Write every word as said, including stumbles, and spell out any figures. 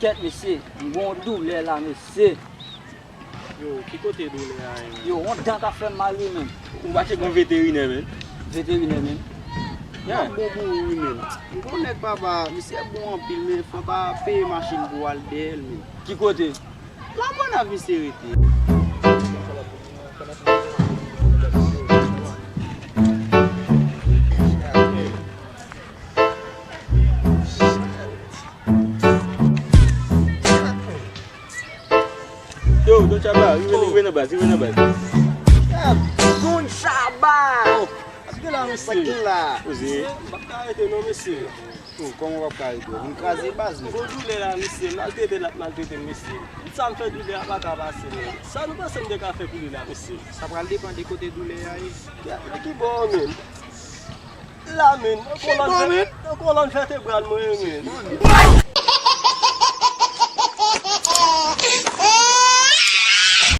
Kèt, mesye, m gon doulè la, mesye. Yo, ki kote doulè a ye, menn? Yo, yon dan ka fè m mal, wi, menn. Ou pa tcheke yon veterinè, menn? Veterinè, menn? Yeah. Bon pou ou, wi, menn. M konnen, papa, misye bon anpil, men fò w ta peye machin pou w al dèyè l, menn. Ki kote? Lagonav misye rete. Yo, Don Chaba, rive, rive nan baz, rive nan baz. Don Chaba! Sa gen la, mesye? Sa gen la? Poze. M p ap ka rete non, mesye. Oh, kòman w p ap ka rete? Ou vin kraze baz, mesye. Gwo doulè la, mesye. Maltrete l ap maltrete m, mesye. Sa m fè doulè a pa ka pase, men. Sa nou panse m te ka fè pou li la, mesye? Sa pral depann de kote doulè a ye. Gade ki bò, menn. La, menn. Nan kolòn vètebral mwen, menn.